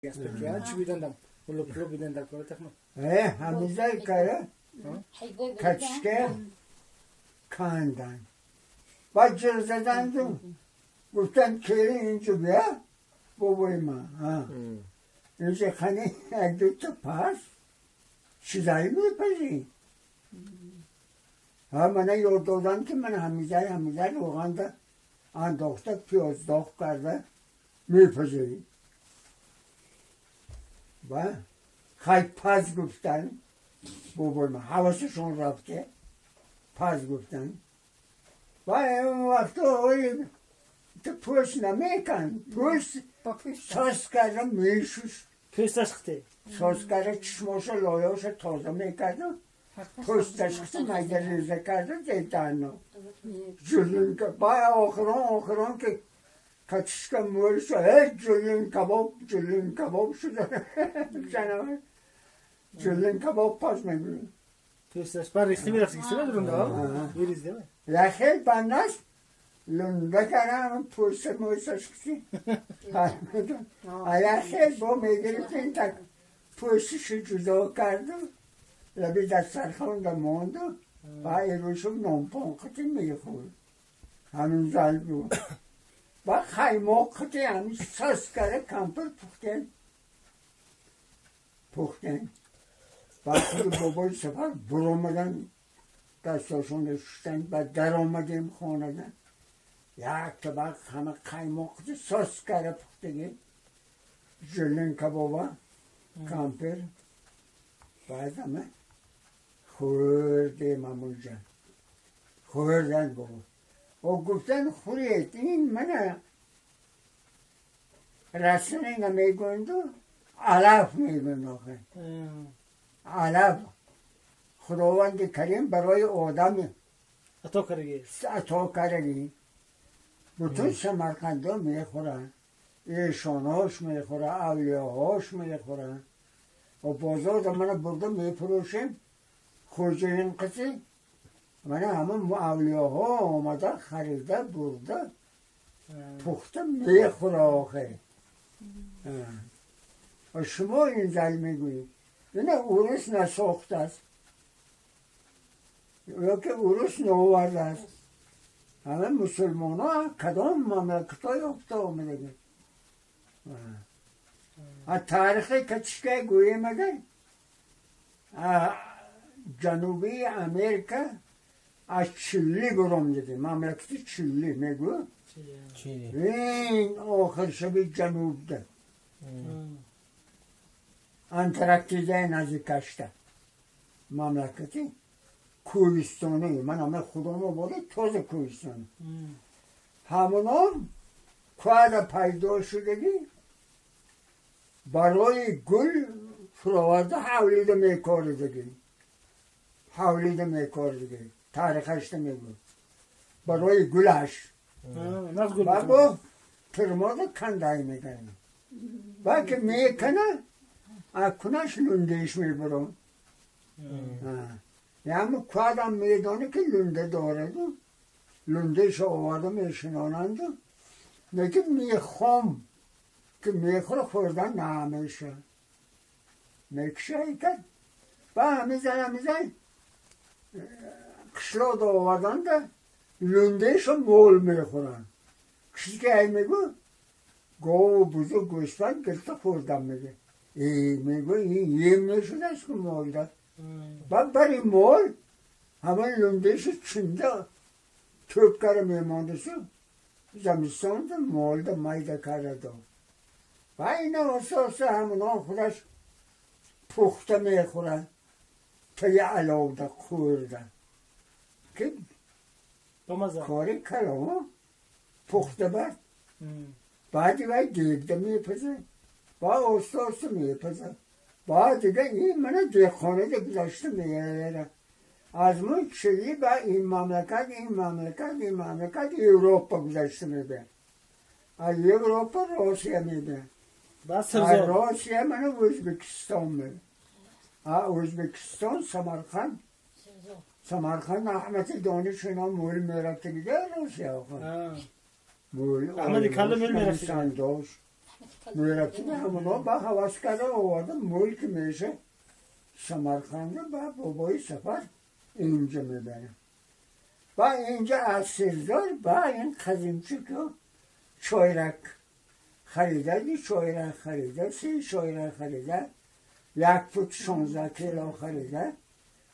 است که چی بیدندم ولو پلو بیدن در کار تخم همیزه کاره کچکه کندن بعد جر زدند گفتن که اینجا بیا بابای من اینجا خانه یک دو تا پس چیزایی میپزی ها من یاد دادن که من همیزه روغن ده انداخته پیاز داغ کرده میپزی و خیلی پز گفتن بابای من حواسشون رفته پز گفتن و اون وقتا تو پوست نمیکن پوست ساز کرده میشوش پوستش خطه ساز کرده چشماشو لایاشو تازه میکرده پوستش خطه مگه ریزه کرده دیدن جلون که با آخران که کچشکه مورشو هی جلون کباب شده جناب جلون کباب پاس میگوید پوستش بر ریختی میرفتی که سه درونده ها میریزده رخیل بندست لنده کردم پوست موسش کسی رخیل با میگرفتیم تا پوستش جدا کردم لبی دسترخوان ماند و ایروشم نامپان قطی میخورد همین زل بود و خیماق قطی همین ساز کرده کمپر پختن بعد خود بابای سفر برآمدن دستاشون شستن بعد در آمدیم خانه یک طبق همه قیماق ساز کرده پختگی جلن کبابا کمپر بعد همه خوردیم همونجا خوردن بابا و گفتن خورید این منه رسنه نمیگویند و علف میگویند آخه علف خداوند کریم برای آدم عطا کردگی بطن سمرقنده میخورن ایشاناش میخورن اولیاهاش میخورن و بازار من برده میفروشیم خوجه این قصی من همه اولیاها آمده خریده برده پخته میخوره آخه و شما این زل میگویید اینه اورس نساخته است یا که اورس نآورده است همه مسلمان ها کدام مملکت های یافته آمده از تاریخ کچکه گوییم اگر جنوبی امریکا از چیلی برام دیده مملکت چیلی میگو این آخر شب جنوب ده انتارکتیده نزدیکشته مملکتی کوهستانی من همه خودمو بالا تازه کوهستانی همونام کوه پیدا شدگی برای گل فراورده حولیده میکاردگی حولیده میکاردگی تاریخش میگو برای گلش و با ترماز کندهی میکنه و که میکنه اکنش لندهش میبرم یعنی کوه میدانه که لنده دارد لندهش آورده میشنانند میگه میخوام که میخوره خوردن نمیشه میکشه ایکن و میزن قشلاق آوردن ده لندهش مول میخورن کسی که ای میگو گاو و بزرگ گوشتن گرفته خوردن میگه ای میگو این یم نشده است که مال ده بعد برای مال همه لندهش چنده توپ کرده میمانده سو زمستان ده مال ده میده کرده ده و اینا اساس همونا خودش پخته میخورن تا یه علاو ده خورده که کاری کلام پخته بعد بعدی باید دیگه میپزه با اساس میپزه بعد دیگه این من دیخانه ده گذاشته میاره از من چلی با این مملکت این مملکت این مملکت اروپا گذاشته میده از اروپا روسیه میده از روسیه من ازبکستان میده ازبکستان سمرقند سمرقند احمد دانش اینا مول میرفته دیگه روسیه آخه مول احمد کله مول میرفته داشت میرفتیم همونا با حواس کرده آوردن ملک میشه سمرقند با بابای سفر اینجا میبرم. با اینجا از سرزار با این خزیمچی که چایرک خریده دی چایرک خریده سی چایرک خریده یک فوت 16 کیلو خریده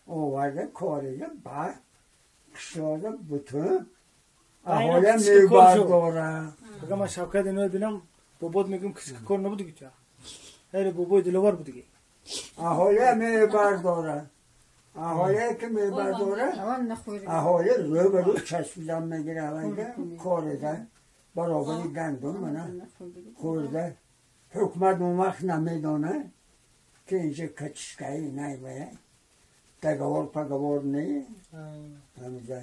آورده کاریده با قشلاده بutun اهالی میبرداره. اگه من شوکت اینو ببینم بابات میگم کسی کار نبود که هر بابای دلوار بود که اهالی میبرداره. اهالی که میبرداره اهالی رو به رو چسبیدن میگیره اونجا کارده برابری گندم منه خورده. حکومت اون وقت نمیدانه که اینجا کچشکایی نه باید تگوار پگوار نه همینجا.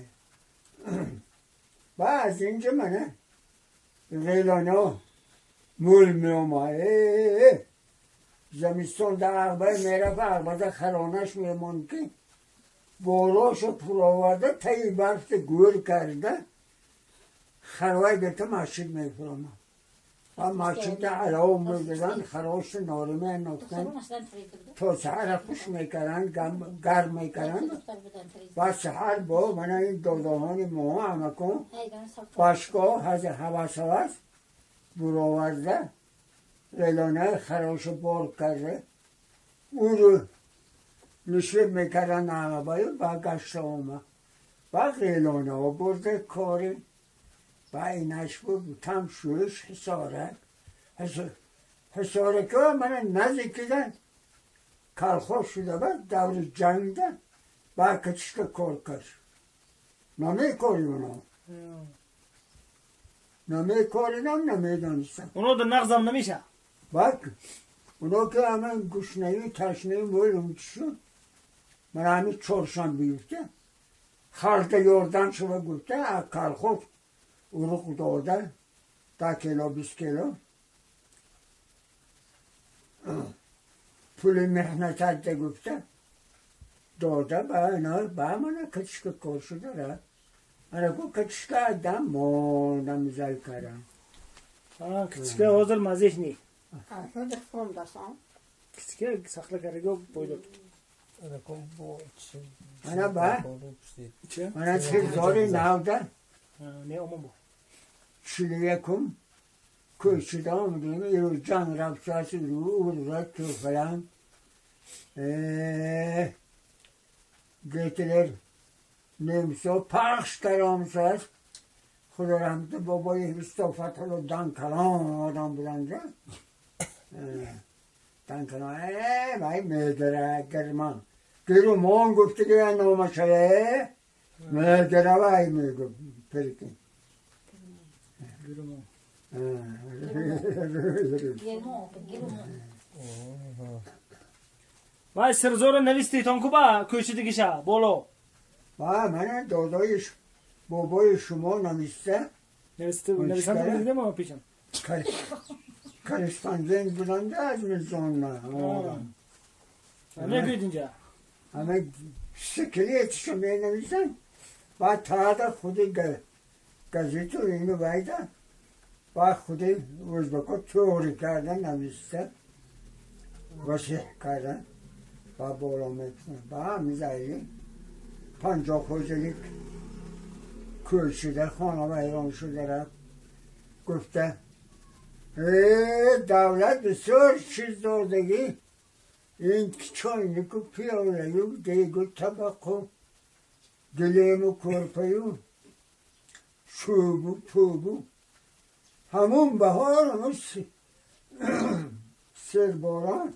و از اینجا منه ریلانا مول میومد زمستان در عقبه میرفت عقبه خرانش میماند که بالاشو پر آورده تایی برفت گور کرده خروای گرفته مسجد میفرامد و مسجد علاوه میدادن خراش ناره میانداختن تا سحر خوش میکردن گرم میکردن و سحر با من این داداهان ما همکن باشگاه از هوس هوس برآورده ریلانه خراش بار کرده او رو نشیب میکردن عقبه و گشت آمد و ریلانه ها برده کاری و اینش بود تم شوش حسارک حسارک ها من نزدیکیدن کلخوش شده بود دور جنگ ده و کچشک کار کرد نمیکاری اونا نمیکاری نم نمیدانستم اونا در نغزم نمیشه بک اونا که همه گشنهی تشنهی مولم شد من همین چهارشنبه بیفته خرد یاردن شده گفته کلخوش اروق داده 10 کیلو 20 کیلو پول محنت ده گفته داده به اینا به من کچک کار شده را انا گفت کچک دم ماندم زل کردم. کچک حاضر مزیش نی کچک سخله کرده باید انا با انا چه نوده نه امام با 41 کوچیده آمدیم ایرو جنگ رفت رو او را تو فلان گیتلر نمسا پخش کرام ساز خدا رحمت بابای هستا فتحالله دن کلان آدم بودن دن کلان ای میدره گرمان گرمان گفته که نامشه میدره وای میگفت پرکن وای سرزور نویستی تانکو با کوچیدگیشا بالا با من دادای بابای شما نویسته نویسته نویسنده بودم ما پیشم کرستاندن بودنده از میزان نه همه گوید اینجا همه سکلیتشو می نویسن و تا خود گزیتو اینو بایده و خود ازبکا توری کردن نویسته وسیح کردن و بالا میکنن و همین 50 خوزلیک کوچیده خانه و ایران شده رفت گفته دولت بسیار چیز دادگی این چاینک و پیاله و دیگ و طبق و گلیم و کرپه و چوب و توب و همون بهار همون سرباران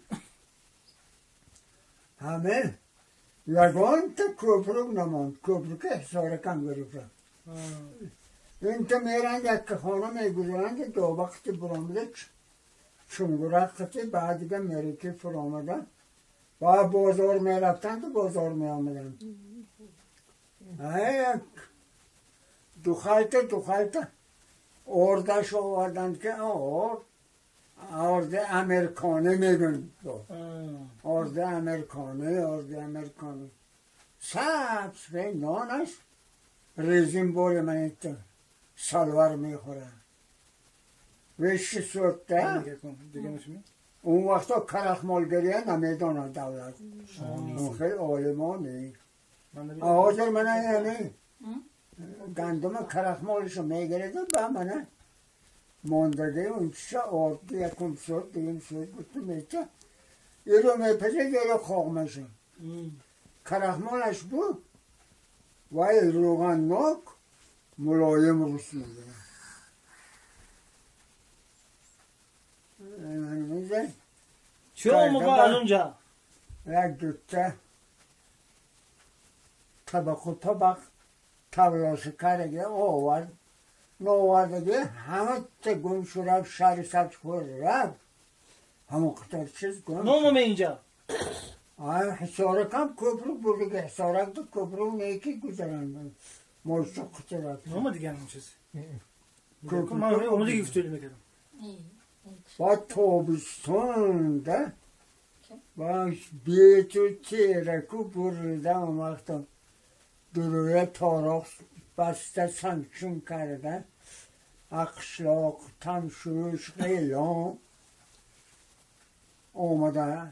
همه یگان تا کوپروک نماند. کوپروک حصار کم گرفت. این تا میرند یک خانه میگذارند که دو وقت برآمده چونگورقتی بعد دیگه میره فرامدن و بازار میرفتند و بازار میآمدند. دو خلطه اردش آوردند که آرد امریکانه میگن. آرد امریکانه سبز به نانش رزین بول من سالوار میخوره. وشی سوده اون وقتا کرخمالگریه نمیدانه دولت اون خیلی عالمانه حاضر منه یعنی گندم کرخمالشو میگیرد و به منه ماندگی اون چه آرد یکم شد دیم شد گفتم میچه یه رو میپزه یه رو خاق میشه کرخمالش بود وای روغن ناک ملایم روش میگیره چه اون موقع از اونجا؟ یک دوتا طبق و طبق تبلاش کردگی آورد نآوردگی همه تا گم شد رفت شهر سبز خورد رفت همون قطار چیز گم نومه اینجا؟ آه حسارک هم کبرو بردگی حسارک تو کبرو نیکی گذرن ماشو قطار رفت نومه دیگه همون چیز من اونو دیگه افتوری میکردم با تابستون ده با بیتو تیرکو بریدم اون وقتا دروی تاراخ بسته سنگچون کرده اقشلاق تمشوش قیلان آمده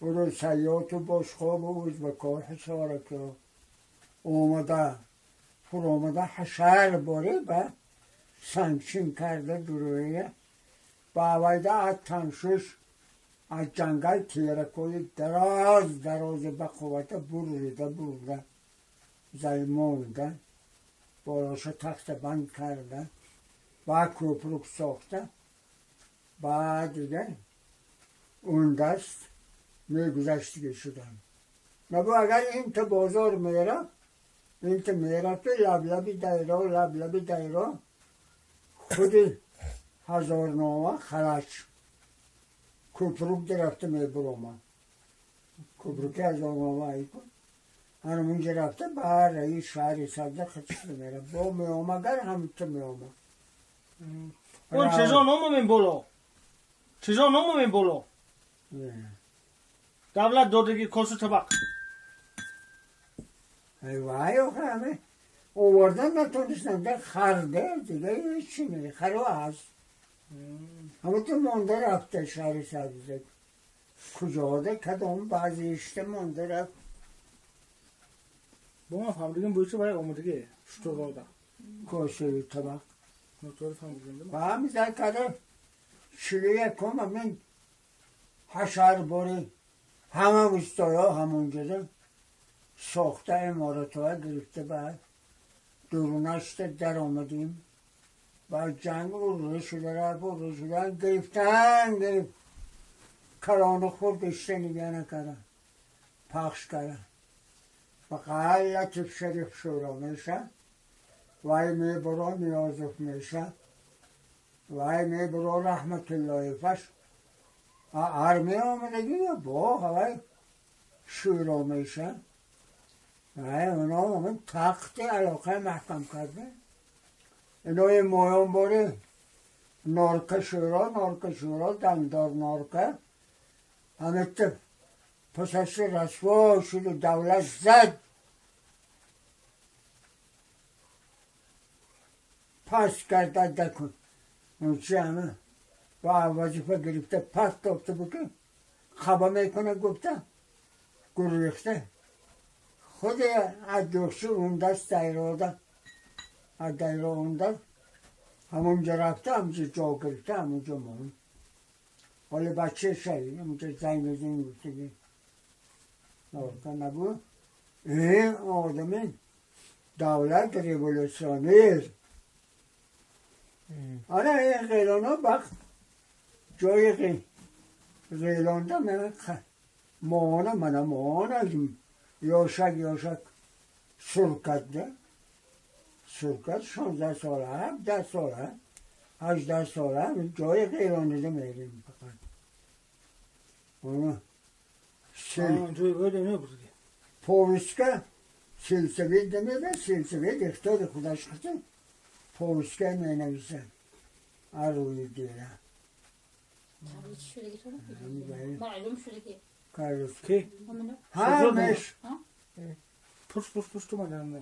برو سیات و باشخواب و ازبکار حسارک آمده پر آمده حشر باره به سنگچین کرده درویه با وایده از تمشوش از جنگل تیرکوی دراز دراز به قوت بریده برده زیمانده بالاشو تخت بند کرده با کوپروک ساخته بعد دیگه اون دست میگذشتگی شدن نبو اگر این تا بازار میرفت این تا میرفت لبلبی دیرا لبلبی دیرا خود هزار نامه خلج کوپروک درفته میبرومه کوپروک هزار نامه ای کن هنم اونجا رفته بر رئیس شهر سبزه خدشت میره با میامه گر هم تو میامه اون چیزا نامه بالا چیزا نامه بالا دولت دادگی کاسو طبق ای وای آخه همه آوردن نتونستن ده خرده دیگه هیچی نیست خرو هست همه تو مانده رفته شهر سبزه کجا ده کدام بعضی اشته مانده رفت با من فهمیدیم بویچه برای آمادگی شطور ده کاسه طبق نطور فهمیدیم با هم زد کرده شلیه کم همین حشر باری همه وستایا همونجا ده ساخته امارات ها گرفته بعد درونش در آمدیم بعد جنگ رو شده رفت رو شده گرفتن گرفت کلان خورد اشته نگه نکردن پخش کردن فقط لطیف شریف شورا میشه وای میبرا نیازف میشه وای میبرا رحمت الله فش ارمی آمدگی با هوای شورا میشه وای اونا آمد تخت علاقه محکم کرده اینا یه مایان باره نارکه شورا نارکه شورا دندار نارکه همه پسش رسوا شد و دولت زد پس کرده دکن اون چی همه با وظیفه گرفته پس دافته بود که خبه میکنه گفته گریخته خود از دوشی اون دست دیراده از دیرا اون دست همونجا رفته همونجا جا گرفته همونجا مون حالا بچه شایی همونجا زنگ زنگ گفته نارکه نبود این آدمی دولت ریولوسیونر آره این قیلان ها بخت جای قیلان ده من ماهانه من ماهانه یاشک یاشک سرکت ده سرکت 16 ساله 17 ساله 18 ساله جای قیلان ده میریم فقط پویسکه سلسله دمیده سلسله دختر خودش خطه پویسکه می نویسه اروی دیره معلوم شده کی؟ همش پرس پرس پرس تو من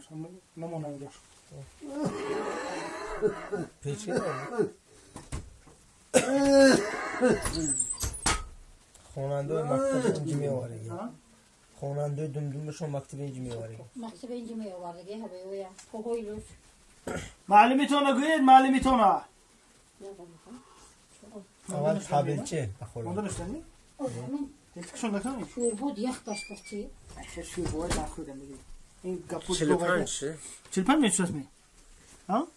نمونم داشت. پیچه. خوننده مکتب اینجا میآورد. خوننده دمدمشون مکتب اینجا میآورد. مکتب اینجا میآورد. هبه کوهیلوش. معلمیتون گوید معلمیتون. اول تابلچه بخورم. ماندن اشتنی؟ دلتکشون نکنی؟ شور بود یخ داشت بچی. شور بود نخوردم دیگه. این گپوت 45 45 متر است می. ها؟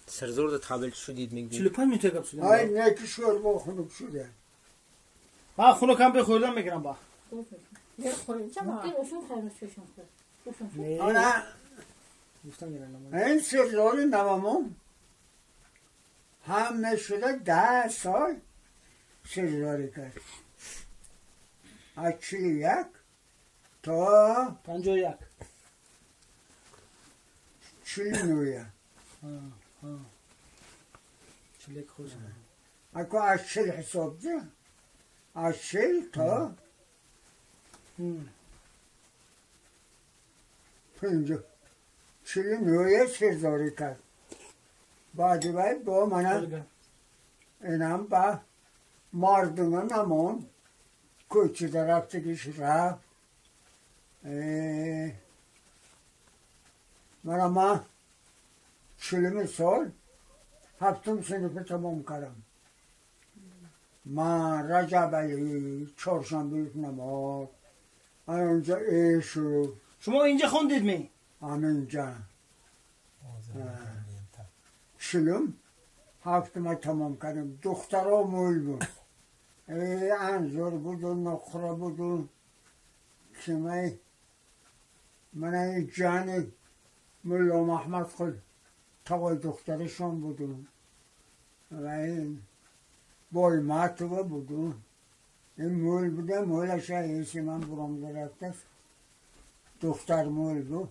سرزور تابلچه شدید میگی. 45 متر گپ شده. های نه که شور با خنک شده. با خنک هم بخوردم میگیرم با. آره. این سرزور نوامون همه شده 10 سال سرزاری کرد. از 41 تا 51 49. 41 خوش. اگه از 40 حساب ده از 40 تا 50 49 سرزاری کرد. بعد باید با من اینم با مردم نمون کوچه رفتگیش رفت. من ما 40 سال 7 صنف تمام کردم. من رجب علی چهارشنبه نماز من اونجا ایشو. شما اینجا خوندید می؟ همینجا 47 تمام کردم. دخترها مول بود، انظر بود و نخره بود و کمه من این جان ملا محمد خود تاقای دخترشان بود و این بای مطبه بود. این مول بوده، مولش ایسی من برام رفته دختر مول بود.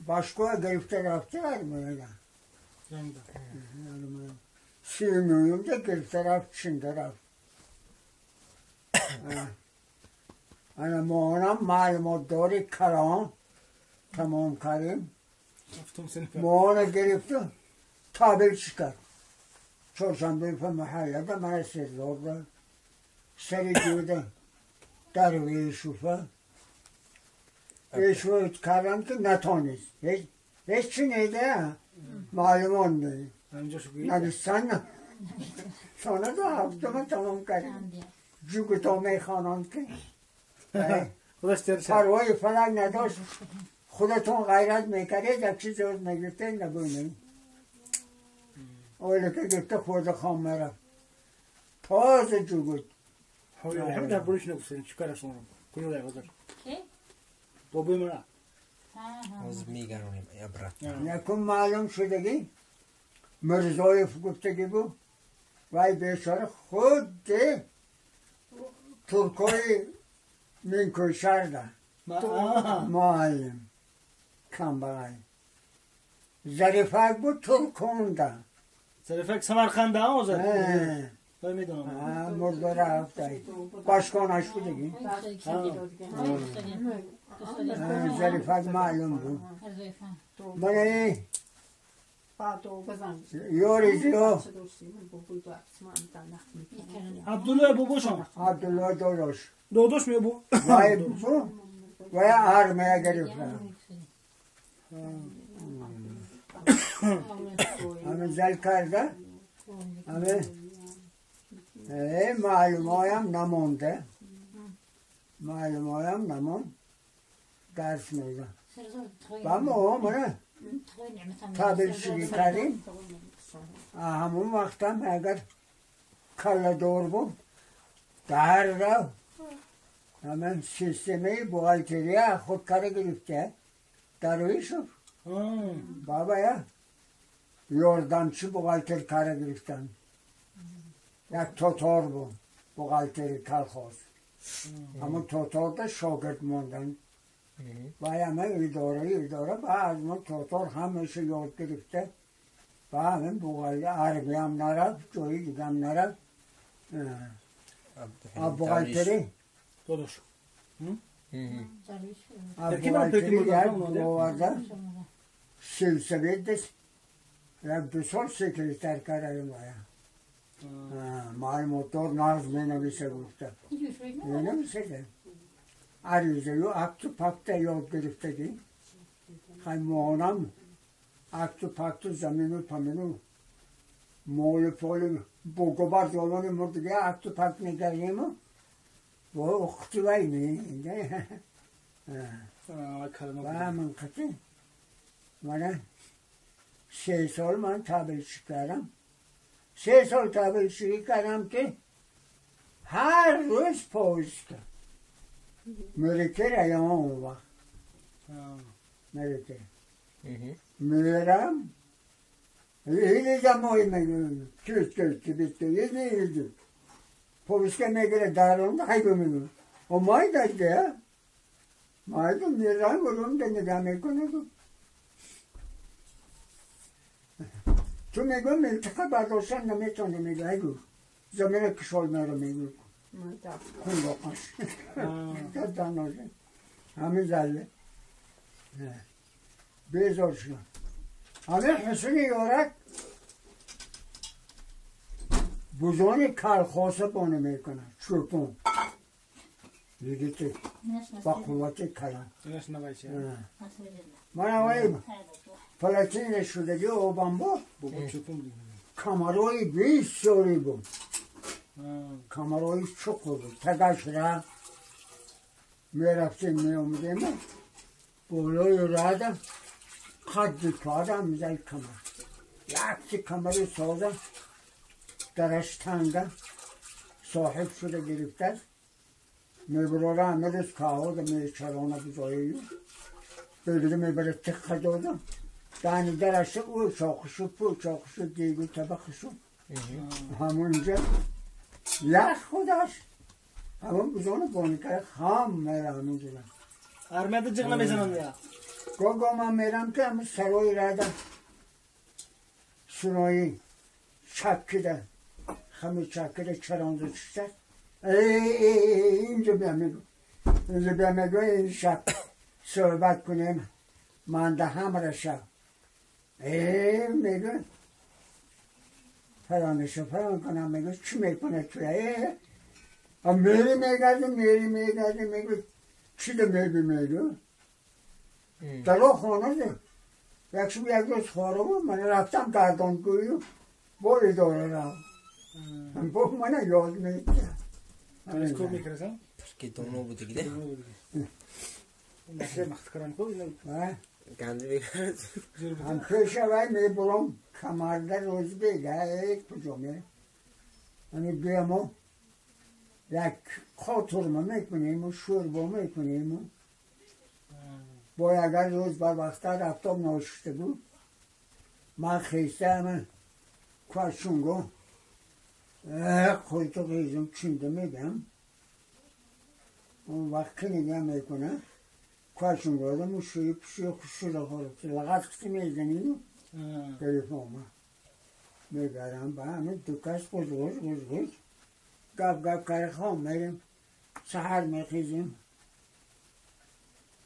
باشگاه گرفته رفته ارمانه. 39 ده گرفته رفت چinde رفت. انا مامانم معلومات داری کلام تمام کردیم. مامان گرفته تابل کرد. چهارشنبه به محله ده من سردار ده سری جوده درویشوفه ایشو کردم که نتانست. هیچ چی نیده معلومات نیده. نویسن سانه دو هفته من تمام کردیم. جوگتا میخوانند که پروای فلک نداشت. خودتون غیرت میکردید یک چیز از میگرفته نبونه. اولی که گرفته خورده خام میرفت تازه جوگت. همه در بروش نگفتیم چیکار شما رو کجا داری حاضر؟ بابای مرا از میگرانیم عبرت. یکم معلوم شدگی مرزایف گفتگی بود وای بیچاره خود ترکای منکوشر ده معلم کم ظریفک بود ترکون ده. ظریفک سمرقنده ها آزاد میدونم مرده رفته باشکانش بود دیگه. ظریفک معلوم بود. من یوریزیو عبدالله باباشم عبدالله داداش داداش می بو وای بو وای آرمه گرفته همه زل کرده همه معلومایم نمونده معلومایم نمون درس میده و ما منه تابلچی کردیم. همون وقتم اگر کله دور بود در رو همه سیستمی بوالتریه خود کاره گرفته درویشو بابا یا یاردمچی بوالتر کاره گرفتن. یک تاتار بود بوالتری کلخاز. همون تاتار ده شاگرد موندن و همه اداره و از ما تاتار همیشه یاد گرفته و همه بوغالی عربی هم نرفت جایی دیگه هم نرفت. بوغالتری داداش بوغالتری یک آورده سلسله دست یک 2 سال سکرتر کردیم باید. Маълумотдор нағз менависа гуфта. Менависа аризаю акту пакта ёд гирифтагӣ. Хай моонам акту пакту замину памину молу полу богобар золони мурдига акту пакт мекардему. Во ухти вай не. Ва ман қати мана 3 сол ман табличӣ кардам. 3 сол табличӣ кардам ки ҳар рӯз поезд Мереке район он вақт. Мереке. Мерам. Или мой мегӯям. Чиз чиз чиз или или. Повестка мегирад дарон хайб мегӯям. О май даште. Май то мерам гурум да нигоҳ мекунад. Ту мегӯям минтақа бардоштан наметавонам мегӯям. Айгу. Замина кишол мерам мегӯям. Кун боқаш. Ҳамин залле. Безор шудам. Ҳамин ҳусни ёрак бузони калхоса бона мекунад. Чӯпон. Йигити ба қуввати калан. Ман аввали палатина шудагӣ обам буд. Камарои бисёре буд. Камарои чуқур буд. Тагаш ра мерафтем меомадем. Болои рада қадди кардам мизай камар. Якти камари соза дараш танга соҳиб шуда гирифтааст. Мебарора ҳамарӯз каҳода мечарона бузоию. Бегида мебара тиққа дода. Дани дараша ӯ чоқишу пу чоқишу дегу табақишу. Ҳамонҷа ях худаш ҳамон бузони боникара хам мера ҳамонҷа. Армияда ҷиғ намезананд я? Гого ман мерам ки ҳамин сарои рада сунои чаккида хами чаккида чаронда чиштад. Инҷо бия мегӯ. Инҷо бия мегӯ ин шаб суҳбат кунем. Ман да ҳамра шаб. Мегӯ фалонашо фалон кунам мегӯ чӣ мекунад туя? Мери мегарди мери мегарди мегӯ чӣ да меби мегӯ? Даро хона де. Як шаб як рӯз хорам ман рафтам гардонгӯю бо идора рафт. Бо мана ёд мекард. Телескоп мекардам? Ки доно буд диге. Ганди мекард. Ҳам пеша вай мебурам камарда рӯз бега куҷо мерам. Ами биёмо як қотурма мекунему шӯрбо мекунему. Бо агар рӯз бар вақта рафтом ношишта буд. Ман хестаам квашунго худто хезум чинда мегам. Он вақт ки нигоҳ мекунам квашунгода мушӯи пушӯи хушшуда хорд. Лағат қити мезанию телефонма. Мебарам ба ҳамин ду кас ғуз ғуз ғуз ғуз гап гап кари хом мерем. Саҳар мехезем.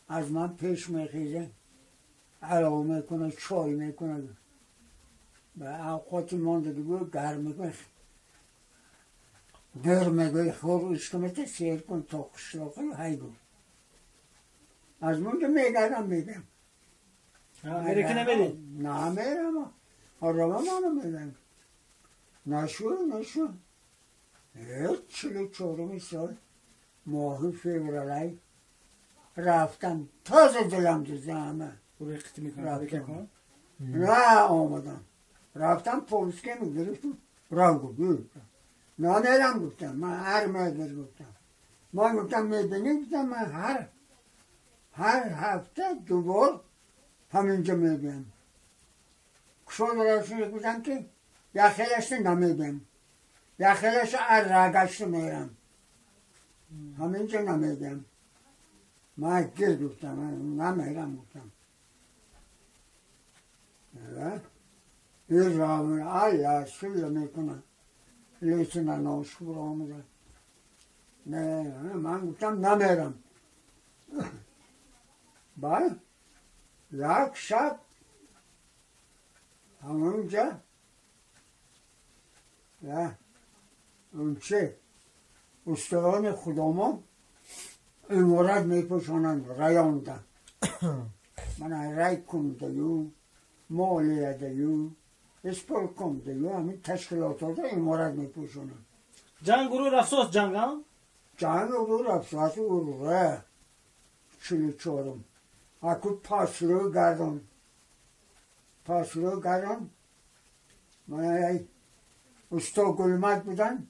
Аз ман пеш мехезем. алова мекунад, чой мекунад. Ба авқоти мондагӣ гарм мекунад. Дер мегӯи хор ишкамата сер кун то қишлоқи ҳайгу. Аз мунҷа мегардам мегам. Мере ки намери? Намерам. Ҳарама мана мерам. Нашу, нашу. 44 сол моҳи февралай рафтам тоза дилам дизама. Рафтам. На омадам. Рафтам полиске мегирифтам. Рав гуфт. Намерам гуфтам. Ман ҳар мегир гуфтам. Ман гуфтам мебинӣ гуфтам ман ҳар ҳафта ду бор ҳаминҷа мебиям. Кушод равшан гуфтам ки яхелашта намебиям. Яхелашта ар рагашта мерам. Ҳаминҷа намебиям. Ман гир гуфтам, намерам гуфтам. Ин равон ая шула мекунад. Лесина ношур омада. Не, ман гуфтам намерам. Баъд як шаб ҳамонҷа اون چه استادان خداما امارت میپوشانند ریاندن من رای کم دیو مالیه دیو اسپور کم دیو همین تشکیلات ها امارت میپوشانند. جنگ رو رفساس جنگ ها؟ جنگ رو رفساس رو 44 اکو پاسرو گردان پاسرو گردان من استا گلمت بودن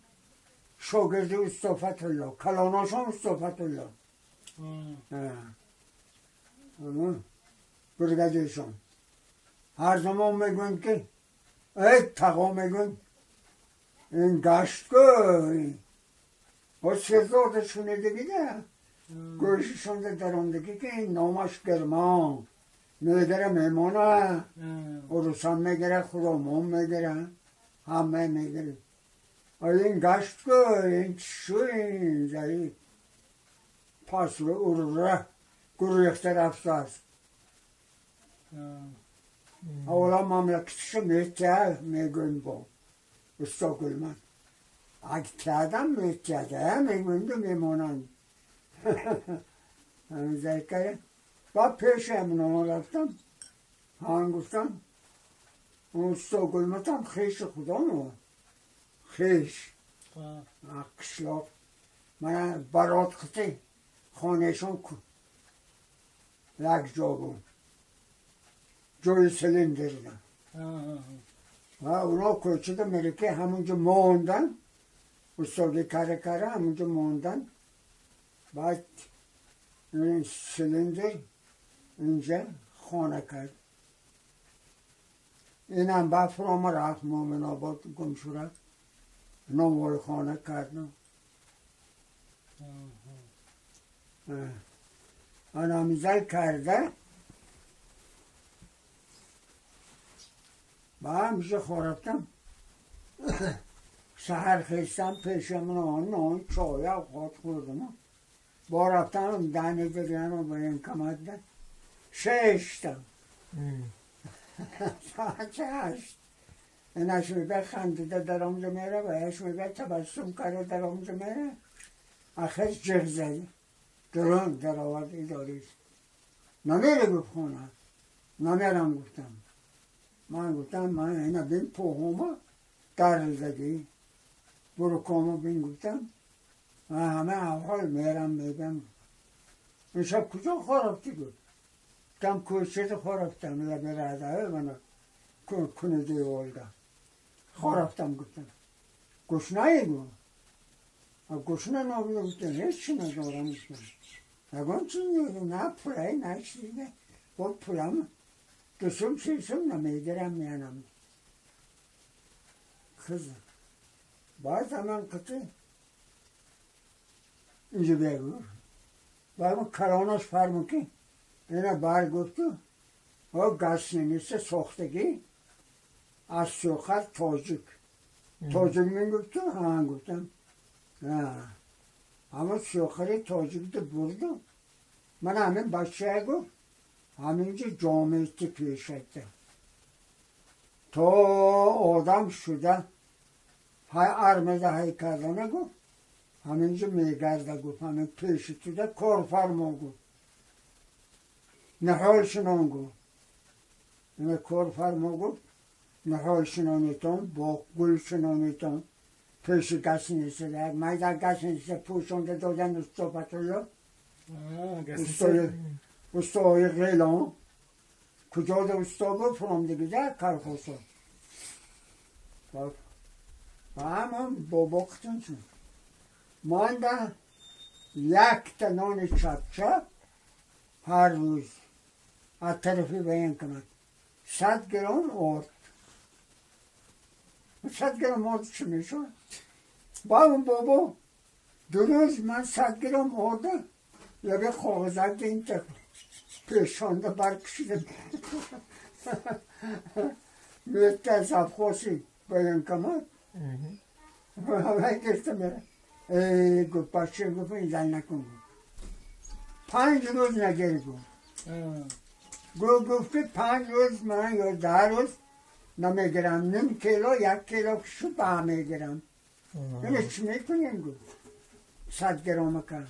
شاگرد استا فتح‌الله کلاناشان استا فتح‌الله برگدشان هر زمان میگن که ای تقا میگن این گشت که با سردار شنیدگی ده گوششون در آمدگی که این نامش گرمان میگیره میمانه اروسان میگیره خدامان میگیره همه میگیره این گشت که این چو این زایی پاس رو اره گریخته رفته است. اولا مملکتش میتیه میگویم با استا گلمن اگه کردم میتیه میگویم میمانند همین کرده با پیش امنانا رفتم هم گفتم استا گلمت هم خیش خدا مو خیش قشلاق من برات خطی خانهشون یک جا بود جوی سیلندر و اونا کوچه ملکه همونجا ماندن استادی کره کره همونجا ماندن. بعد این سیلندر اینجا خانه کرد. اینم بعد فرام رفت مومن آباد گم شد نوار خانه کرد. آنامیزل کرده با همیشه خورفتم سحر خیستم پیشم نان چای اوقات خوردم با رفتم دهنه دریان و به این کمت ده ششتم ساعت 8 اینش میبه خندیده در آمده میره و ایش میبه تبسم کرده در آمده میره. آخر جغ زدی درون در آورد اداریست نمیره گفت خونه نمیرم گفتم من گفتم من اینا بین پوهوما در زدی برو کامو بین گفتم من همه اول میرم میگم این شب کجا خورفتی گفت گفتم کوچه خورفتم لبه رده من کنه دیوالده خورفتم گفتم گشنه گفت گشنه نابیده گفتم هیچ ندارم گفتم نگم چی نه پوله نه چیزی با پولم دوستم چیزم نمیگیرم میانم kız bazı zaman kızı اینجا بگو برام کراناش فرمون که اینا بر گفت او گاسنیس ساختگی از سوخر تاجیک تاجیک من گفت ها گفتم اما سوخری تاجیک ده برد من همین بچه گفت همینجا جامعه پیشته تا آدم شده های ارمزه های کردنه گفت همینجا میگرده گفت همین پیش تو کار فرما گفت نحال شنان گفت این کار فرما گفت نحال شنانیتان با گل شنانیتان پیش گسی نیسته میده گسی نیسته پوشانده دادن استا فتولا استای غیلان کجا ده استا بود فرام دیگه ده کرخوسا و همون بابا قطن شد مانده یک تا نان چپ چپ هر روز از طرفی بیان کند 100 گرم آرد 100 گرم آرد چی میشد؟ با اون بابا 2 روز من 100 گرم آرد لبه کاغذک این پیشانده برکشیدم میت زبخوسی بیان کند همه گرفتم میره ای گفت بچه گفت این زن نکن 5 روز نگیر گفت گفت که 5 روز من یا 10 روز نمیگیرم نیم کیلو 1 کیلو کشو با میگیرم اینو چی میکنیم؟ گفت 100 گرم کن.